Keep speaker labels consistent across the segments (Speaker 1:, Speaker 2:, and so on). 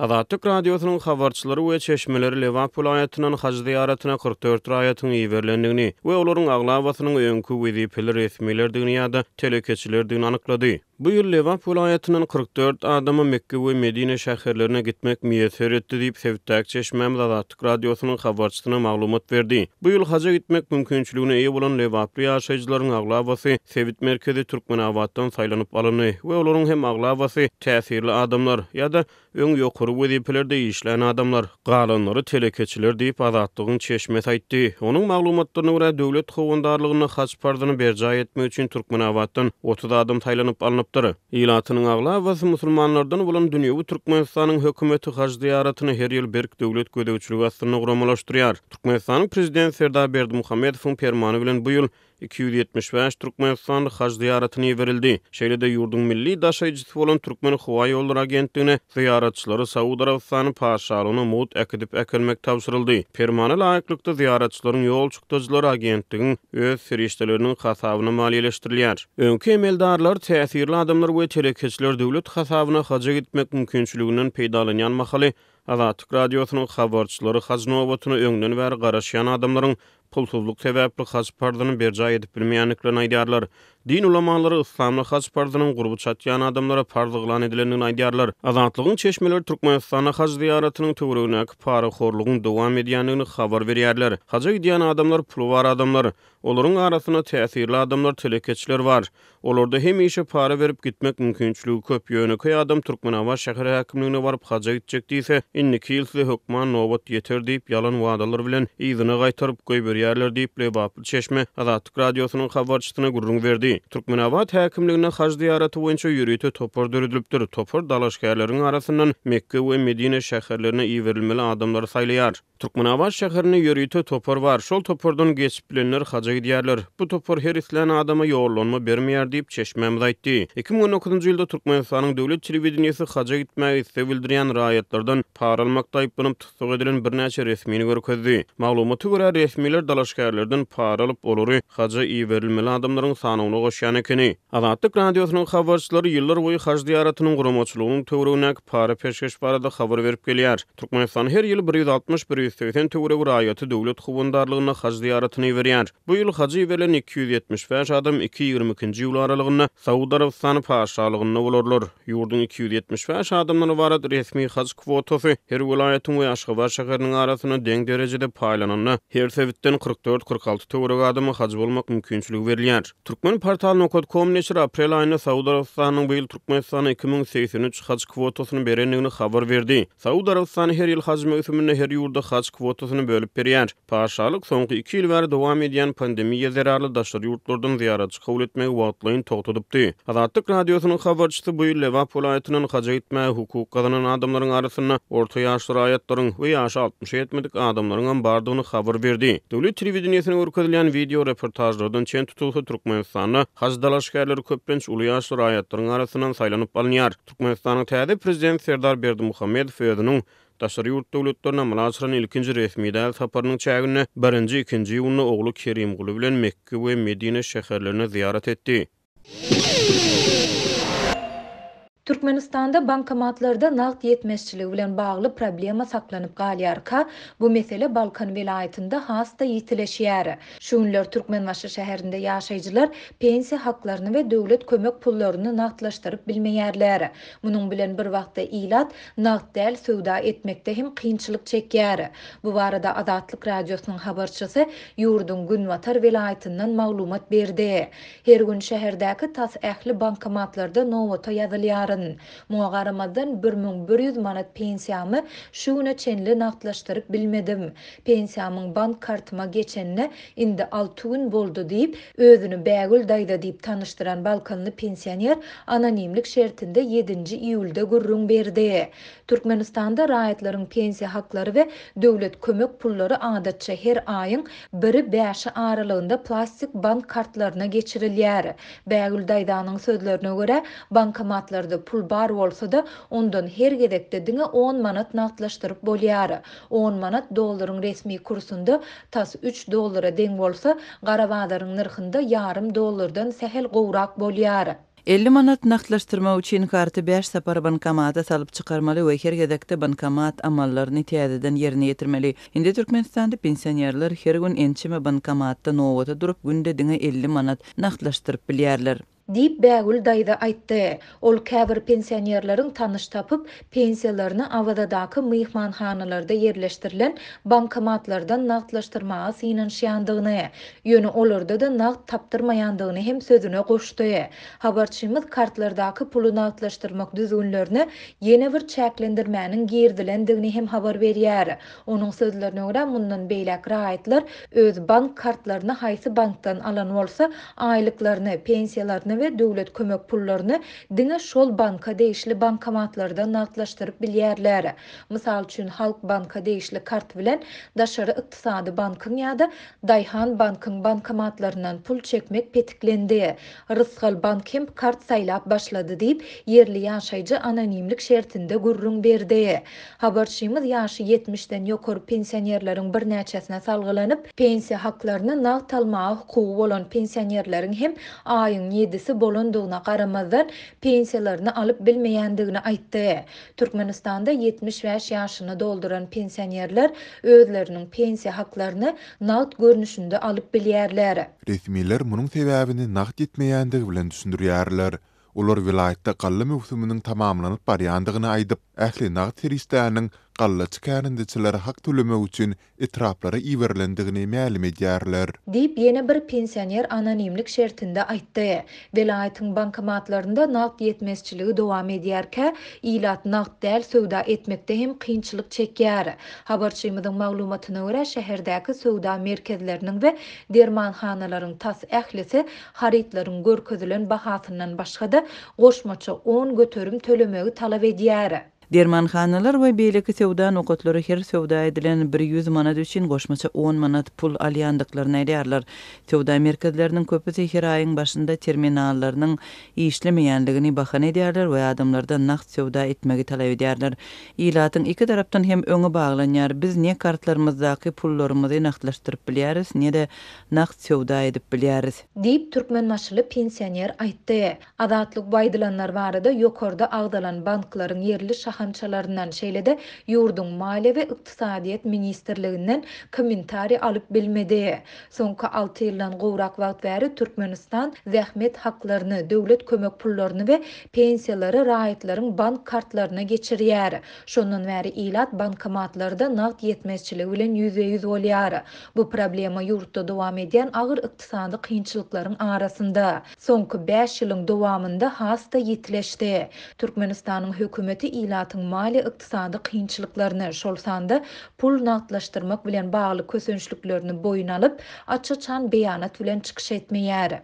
Speaker 1: Azatlyk Radiosynyň habarçylary we çeşmeleri Lebap welaýatyndan haj zyýaratyna 44 raýatyň iberilendigini we olaryň aglabasynyň öňki wezipeli resmilerdigini ýa-da telekeçilerdigini anyklady. Bu ýyl Lebap welaýatyndan 44 adama Mekge we Medine şäherlerine gitmek miýesser etdi diýip, sebitdäki çeşmämiz Azatlyk Radiosynyň habarçysyna maglumat berdi. Bu ýyl haja gitmek mümkinçiligine eýe bolan lebaply ýaşaýjylaryň aglabasy sebit merkezi Türkmenabatdan saýlanyp alyndy we olaryň hem aglabasy täsirli adamlar ýa-da öň ýokary wezipelerde işlän adamlar, galanlary telekeçiler diýip, Azatlygyň çeşmesi aýtdy. Onuň maglumatlaryna görä, döwlet howandarlygynda haj parzyny berjaý etmek üçin Türkmenabatdan 30 adam saýlanyp alnypdyr. Ilatynyň aglabasy musulmanlardan bolan dünýewi Türkmenistanyň hökümeti haj zyýaratyny her ýyl berk döwlet gözegçiligi astynda guramalaşdyrýar. Türkmenistanyň Prezidenti Serdar Berdimuhamedowyň permany bilen bu ýyl 275 türkmenistanly haj zyýaratyna iberildi. Şeýle-de ýurduň milli daşaýjysy bolan Türkmenhowaýollary agentligine zyýaratçylary Saud Arabystany Patyşalygyna mugt äkidip-äkelmek tabşyryldy. Permana laýyklykda, zyýaratçylaryň ýol çykdajylary agentligiň öz serişdeleriniň hasabyna maliýeleşdirilýär. Öňki emeldarlar, täsirli adamlar we telekeçiler döwlet hasabyna haja gitmek mümkinçiliginden peýdalanýan mahaly, Azatlyk Radiosynyň habarçylary haj nobatyna öňden bäri garaşýan adamlaryň pulsuzlyk sebäpli haj parzyny berjaý edip bilmeýändiklerini aýdýarlar. Din ulamalary yslamda haj parzynyň gurby çatýan adamlara parz yglan edilendigini aýdýarlar. Azatlygyň çeşmeleri Türkmenistanda haj zyýaratynyň töweregindäki parahorlugyň dowam edýändigini habar berýärler. Haja gidýän adamlar puly bar adamlar. Olaryň arasynda täsirli adamlar, telekeçiler bar. Olarda hemişe para berip gitmek mümkinçiligi köp. Ýönekeý adam Türkmenabat şäher häkimligine baryp haja gitjek diýse, indiki ýyl size hökman nobat ýeter diýip, ýalan wadalar bilen yzyna gaýtaryp goýberýärler diýip, lebaply çeşme Azatlyk Radiosynyň habarçysyna gürrüň berdi. Türkmenabat häkimliginde haj zyýaraty boýunça ýörite topar döredilipdir. Topar dalaşgärleriň arasyndan Mekge we Medine şäherlerine iberilmeli adamlary saýlaýar. Türkmenabat şäherinde ýörite topar bar. Şol topardan geçip bilenler haja gidýärler. Bu topar her islän adama ýollanma bermeýär diýip, çeşmämiz aýtdy. 2019-njy ýylda Türkmenistanyň döwlet telewideniýesi haja gitmäge isleg bildirýän raýatlardan para almakda aýyplanyp tussag edilen birnäçe resmini görkezdi. Maglumata görä, resmiler dalaşgärlerden para alyp, olary haja iberilmeli adamlaryň sanawyna goşýan ekeni. Azatlyk Radiosynyň habarçylary ýyllarboýy haj zyýaratynyň guramaçylygynyň töweregindäki para-peşgeş barada habar berip gelýär. Türkmenistan her ýyl 160, 180 töweregi raýaty döwlet howandarlygynda haj zyýaratyna iberýär. Bu ýyl haja iberilen 275 adam iki 22-nji iýul aralygynda Saud Arabystany Patyşalygynda bolarlar. Ýurduň 275 adamdan ybarat resmi haj kwotasy her welaýatyň we Aşgabat şäheriniň arasynda deň derejede paýlananda, her sebitden 44-46 töweregi adama haj bolmak mümkinçiligi berilýär. Turkmenportal nokat kom neşiri aprel aýynda Saud Arabystanynyň bu ýyl Türkmenistana 2083 haj kwotasyny berendigini habar berdi. Saud Arabystany her ýyl haj möwsüminde her ýurda haj kwotasyny bölüp berýär. Patyşalyk soňky iki ýyl bäri dowam edýän pandemiýa zerarly daşary ýurtlardan zyýaratçy kabul etmegi wagtlaýyn togtadypdy. Azatlyk Radiosynyň habarçysy bu ýyl Lebap welaýatyndan haja gitmäge hukuk gazanan adamlaryň arasynda orta ýaşly raýatlaryň we ýaşy altmyşa ýetmedik adamlaryňam bardygyny habar berdi. Döwlet telewideniýesinde görkezilýän wideo reportažlardan çen tutulsa, Türkmenistanda haj dalaşgärleri köplenç uly ýaşly raýatlaryň arasyndan saýlanyp alynýar. Türkmenistanyň täze Prezidenti Serdar Berdimuhamedow özüniň daşary ýurt döwletlerine amala aşyran ilkinji resmi däl saparynyň çäginde birinji, ikinji iýunda ogly Kerimguly bilen Mekge we Medine şäherlerine zyýarat etdi.
Speaker 2: Türkmenistanda bankomatlarda nagt ýetmezçiligi bilen bagly problema saklanyp galýarka, bu mesele Balkan welaýatynda has-da ýitileşýär. Şu günler Türkmenbaşy şäherinde ýaşaýjylar pensiýa haklaryny we döwlet kömek pullaryny nagtlaşdyryp bilmeýärler. Munuň bilen bir wagtda ilat nagt däl söwda etmekde hem kynçylyk çekýär. Bu barada Azatlyk Radiosynyň habarçysy ýurduň günbatar welaýatyndan maglumat berdi. Her gün şäherdäki tas ähli bankomatlarda nobata ýazylýaryn. Muňa garamazdan, 1100 manat pensiýamy şu güne çenli nagtlaşdyryp bilmedim. Pensiýamyň bank kartyma geçenine indi alty gün boldy diýip, özüni Bägül daýza diýip tanyşdyran balkanly pensioner anonimlik şertinde ýedinji iýulda gürrüň berdi. Türkmenistanda raýatlaryň pensiýa haklary we döwlet kömek pullary adatça her aýyň biri bäşi aralygynda plastik bank kartlaryna geçirilýär. Bägül daýzanyň sözlerine görä, bankomatlarda pul bar bolsa-da, ondan her gezekde diňe on manat nagtlaşdyryp bolýar. On manat dollaryň resmi kursunda tas üç dollara deň bolsa, gara bazaryň nyrhynda ýarym dollardan sähel gowrak bolýar.
Speaker 3: 50 manat nagtlaşdyrmak üçin karty bäş sapar bankomata salyp çykarmaly we her gezekde bankomat amallaryny täzeden ýerine ýetirmeli. Indi Türkmenistanda pensionerler her gün ençeme bankomatda nobata durup, günde diňe 50 manat nagtlaşdyryp bilýärler.
Speaker 2: Diýip, Bägül daýza aýtdy. Ol käbir pensionerleriň tanyş tapyp, pensiýalaryny Awazadaky myhmanhanalarda ýerleşdirilen bankomatlardan nagtlaşdyrmaga synanyşýandygyny, ýöne olarda-da nagt tapdyrmaýandygyny hem sözüne goşdy. Habarçymyz kartlardaky puly nagtlaşdyrmak düzgünlerine ýene bir çäklendirmäniň girizilendigini hem habar berýär. Onuň sözlerine görä, mundan beýläk raýatlar öz bank kartlaryny haýsy bankdan alan bolsa, aýlyklaryny, pensiýalaryny we döwlet kömek pullaryny diňe şol banka degişli bankomatlardan nagtlaşdyryp bilýärler. Mysal üçin, Halkbanka degişli kart bilen Daşary ykdysady bankyň ýa-da Daýhan bankyň bankomatlaryndan pul çekmek petiklendi. Rysgal bank hem kart saýlap başlady diýip, ýerli ýaşaýjy anonimlik şertinde gürrüň berdi. Habarçymyz ýaşy ýetmişden ýokary pensionerleriň birnäçesine salgylanyp, pensiýa haklaryny nagt almaga hukugy bolan pensionerleriň hem aýyň ýedisi bolandygyna garamazdan, pensiýalaryny alyp bilmeýändigini aýtdy. Türkmenistanda 75 ýaşyny dolduran pensionerler özleriniň pensiýa haklaryny nagt görnüşinde alyp bilýärler.
Speaker 4: Resmiler munuň sebäbini nagt ýetmeýändigi bilen düşündirýärler. Olar welaýatda galla möwsüminiň tamamlanyp barýandygyny aýdyp, ähli nagt serişdäniň gallaçy kärendeçilere hak tölemek üçin etraplara iberilendigini mälim edýärler.
Speaker 2: Diýip, ýene bir pensioner anonimlik şertinde aýtdy. Welaýatyň bankomatlarynda nagt ýetmezçiligi dowam edýärkä, ilat nagt däl söwda etmekde hem kynçylyk çekýär. Habarçymyzyň maglumatyna görä, şäherdäki söwda merkezleriniň we dermanhanalaryň tas ählisi harytlaryň görkezilen bahasyndan başga-da, goşmaça 10% tölemegi talap edýär.
Speaker 3: Dermanhanalar we beýleki söwda nokatlary her söwda edilen bir ýüz manat üçin goşmaça on manat pul alýandyklaryny aýdýarlar. Söwda merkezleriniň köpüsi her aýyň başynda terminallarynyň işlemeýänligini bahana edýärler we adamlardan nagt söwda etmegi talap edýärler. Ilatyň iki tarapdan hem öňi baglanýar, biz ne kartlarymyzdaky pullarymyzy nagtlaşdyryp bilýäris, ne-de nagt söwda edip bilýäris.
Speaker 2: Diýip, türkmenbaşyly pensioner aýtdy. Azatlyk bu aýdylanlar barada ýokarda agzalan banklaryň ýerli şahamçalaryndan, şeýle-de ýurduň Maliýe we ykdysadyýet ministrliginden kommentariý alyp bilmedi. Soňky alty ýyldan gowrak wagt bäri Türkmenistan zähmet haklaryny, döwlet kömek pullaryny we pensiýalary raýatlaryň bank kartlaryna geçirýär. Şondan bäri ilat bankomatlarda nagt ýetmezçiligi bilen ýüzbe-ýüz bolýar. Bu problema ýurtda dowam edýän agyr ykdysady kynçylyklaryň arasynda, soňky bäş ýylyň dowamynda has-da ýitileşdi. Türkmenistanyň hökümeti ilatyň maliýe-ykdysady kynçylyklaryny, şol sanda pul nagtlaşdyrmak bilen bagly kösençliklerini boýun alyp, aç-açan beýanat bilen çykyş etmeýär.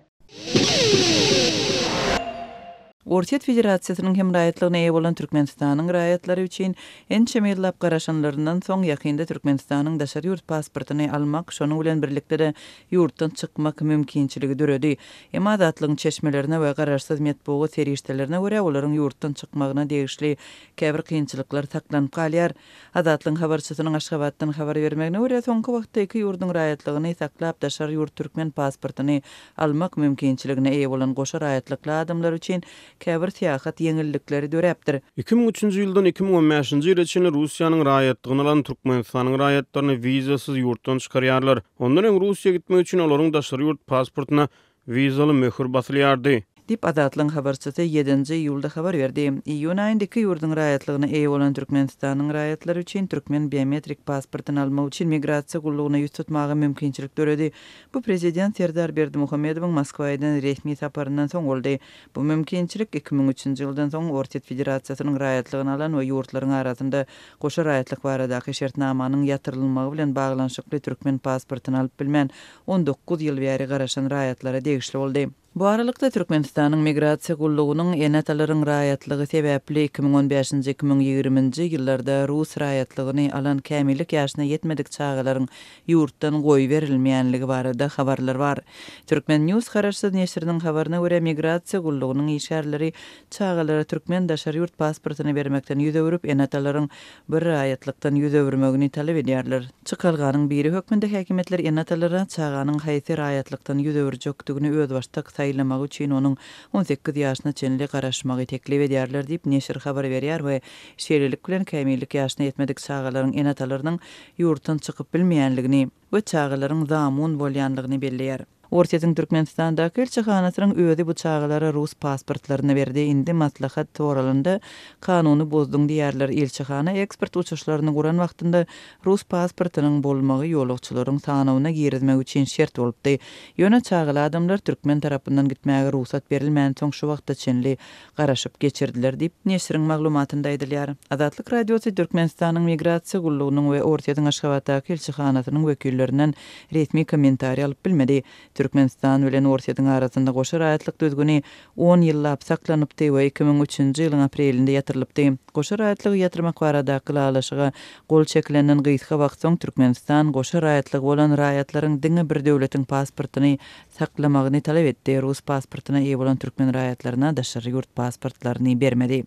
Speaker 3: Orsýet Federasiýasynyň hem raýatlygyna eýe bolan Türkmenistanyň raýatlary üçin ençeme ýyllap garaşanlaryndan soň, ýakynda Türkmenistanyň daşary ýurt pasportyny almak, şonuň bilen birlikde-de ýurtdan çykmak mümkinçiligi döredi. Emma Azatlygyň çeşmelerine we garaşsyz metbugat serişdelerine görä, olaryň ýurtdan çykmagyna degişli käbir kynçylyklar saklanyp galýar. Azatlygyň habarçysynyň Aşgabatdan habar bermegine görä, soňky wagtda iki ýurduň raýatlygyny saklap, daşary ýurt türkmen pasportyny almak mümkinçiligine eýe bolan goşa raýatlykly adamlar üçin käbir syýahat ýeňillikleri döräpdir.
Speaker 1: 2003-nji ýyldan 2015-nji ýyla çenli Russiýanyň raýatlygyny alan Türkmenistanyň raýatlaryny wizasyz ýurtdan çykarýarlar. Ondan öň Russiýa gitmek üçin olaryň daşary ýurt pasportyna Wizaly möhür basylýardy.
Speaker 3: Diýip, Azatlygyň habarçysy ýedinji iýulda habar berdi. Iýun aýynda iki ýurduň raýatlygyna eýe bolan Türkmenistanyň raýatlary üçin türkmen biometrik pasportyny almak üçin migrasiýa gullugyna ýüz tutmaga mümkinçilik döredi. Bu prezident Serdar Berdimuhamedowyň Moskwa eden resmi saparyndan soň boldy. Bu mümkinçilik 2003-nji ýyldan soň Orsýet Federasiýasynyň raýatlygyny alan we ýurtlaryň arasynda goşa raýatlyk baradaky şertnamanyň ýatyrylmagy bilen baglanyşykly türkmen pasportyny alyp bilmän 19 ýyl bäri garaşan raýatlara degişli boldy. Bu aralykda, Türkmenistanyň Migrasiýa gullugynyň ene-atalaryň raýatlygy sebäpli 2015-nji, 2020-nji ýyllarda rus raýatlygyny alan kämillik ýaşyna ýetmedik çagalaryň ýurtdan goýberilmeýänligi barada habarlar bar. Turkmen. News garaşsyz neşiriniň habaryna görä, Migrasiýa gullugynyň işgärleri çagalara türkmen daşary ýurt pasportyny bermekden ýüz öwrüp, ene-atalaryň bir raýatlykdan ýüz öwürmegini talap edýärler. Çykalganyň biri hökmünde häkimiýetler ene-atalara çaganyň haýsy raýatlykdan ýüz öwürjekdigini özbaşdak saýlamagy. saýlamagy üçin onuň 18 ýaşyna çenli garaşmagy teklip edýärler diýip, neşir habar berýär we şeýlelik bilen kämillik ýaşyna ýetmedik çagalaryň ene-atalarynyň ýurtdan çykyp bilmeýänligini we çagalaryň zamun bolýanlygyny belleýär. Orsýetiň Türkmenistandaky ilçihanasynyň özi bu çagalara rus pasportlaryny berdi. Indi maslahat soralanda, kanuny bozduň diýýärler. Ilçihana eksport uçuşlaryny guran wagtynda rus pasportynyň bolmagy ýolagçylaryň sanawyna girizmek üçin şert bolupdy. Ýöne çagaly adamlar türkmen tarapyndan gitmäge rugsat berilmänsoň şu wagta çenli garaşyp geçirdiler diýip, neşiriň maglumatynda aýdylýar. Azatlyk Radiosy Türkmenistanyň Migrasiýa gullugynyň we Orsýetiň Aşgabatdaky ilçihanasynyň wekillerinden resmi kommentariý alyp bilmedi. Türkmenistan bilen Orsýetiň arasynda goşa raýatlyk düzgüni on ýyllap saklanypdy we 2003-nji ýylyň aprelinde ýatyrylypdy. Goşa raýatlygy ýatyrmak baradaky ylalaşyga gol çekilenden gysga wagt soň Türkmenistan goşa raýatlygy bolan raýatlaryň diňe bir döwletiň pasportyny saklamagyny talap etdi, rus pasportyna eýe bolan türkmen raýatlaryna daşary ýurt pasportlaryny bermedi.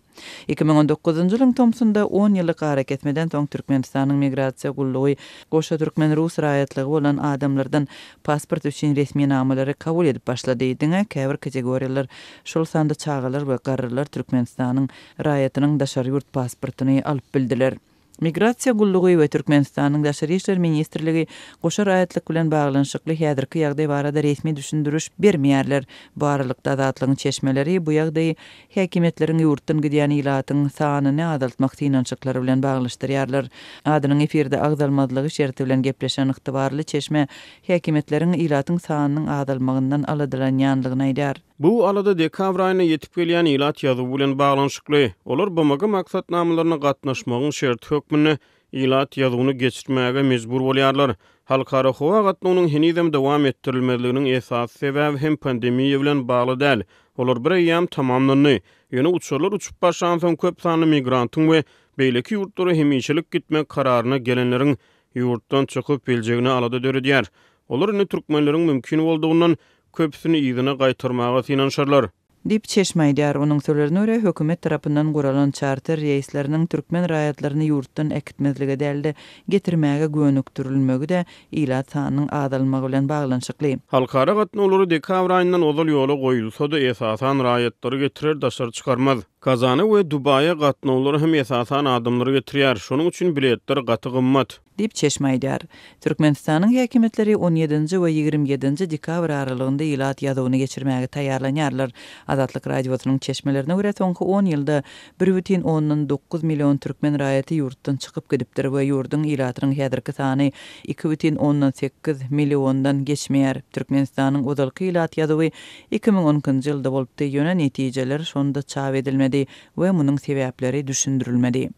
Speaker 3: 2019-njy ýylyň tomsunda on ýyllyk arakesmeden soň Türkmenistanyň Migrasiýa gullugy goşa türkmen-rus raýatlygy bolan adamlardan pasport üçin resminamalary kabul edip başlady. Diňe käbir kategoriýalar, şol sanda çagalar we garrylar Türkmenistanyň raýatynyň daşary ýurt pasportyny alyp bildiler. Migrasiýa gullugy we Türkmenistanyň Daşary işler ministrligi goşa raýatlyk bilen baglanyşykly häzirki ýagdaý barada resmi düşündiriş bermeýärler. Bu aralykda, Azatlygyň çeşmeleri bu ýagdaýy häkimiýetleriň ýurtdan gidýän ilatyň sanyny azaltmak synanyşyklary bilen baglaşdyrýarlar. Adynyň efirde agzalmazlygy şerti bilen gepleşen ygtybarly çeşme häkimiýetleriň ilatyň sanynyň azalmagyndan aladalanýanlygyny aýdýar.
Speaker 1: Bu alada dekabr aýynda ýetip gelýän ilat ýazuwy bilen baglanyşykly. Olar BMG maksatnamalaryna gatnaşmagyň şerti hökmünde ilat ýazuwyny geçirmäge mejbur bolýarlar. Halkara howa gatnawynyň henizem dowam etdirilmezliginiň esasy sebäbi hem pandemiýa bilen bagly däl. Olar bireýýäm tamamlandy. Ýöne uçarlar uçup başlansoň köp sanly migrantyň we beýleki ýurtlara hemişelik gitmek kararyna gelenleriň ýurtdan çykyp biljegine alada döredýär. Olar indi türkmenleriň mümkin boldugyndan köpüsini yzyna gaýtarmaga synanyşarlar.
Speaker 3: Diýip, çeşme aýdýar. Onuň sözlerine görä, hökümet tarapyndan guralan çarter reýsleriniň türkmen raýatlaryny ýurtdan äkitmezlige däl-de, getirmäge gönükdirilmegi-de ilat sanynyň azalmagy bilen baglanyşykly.
Speaker 1: Halkara gatnawlary dekabr aýyndan ozal ýola goýulsa-da, esasan raýatlary getirer, daşary çykarmaz. Kazana we Dubaýa gatnawlar hem esasan adamlary getirýär. Şonuň üçin biletler gaty gymmat.
Speaker 3: Diýip, çeşme aýdýar. Türkmenistanyň häkimiýetleri on ýedinji we 27 nji dekabr aralygynda ilat ýazuwyny geçirmäge taýýarlanýarlar. Azatlyk Radiosynyň çeşmelerine görä, soňky on ýylda bir bütin ondan dokuz million türkmen raýaty ýurtdan çykyp gidipdir we ýurduň ilatynyň häzirki sany iki bütin ondan sekiz milliondan geçmeýär. Türkmenistanyň ozalky ilat ýazuwy 2012 nji ýylda bolupdy, ýöne netijeler şonda çap edilmedi we munuň sebäpleri düşündirilmedi.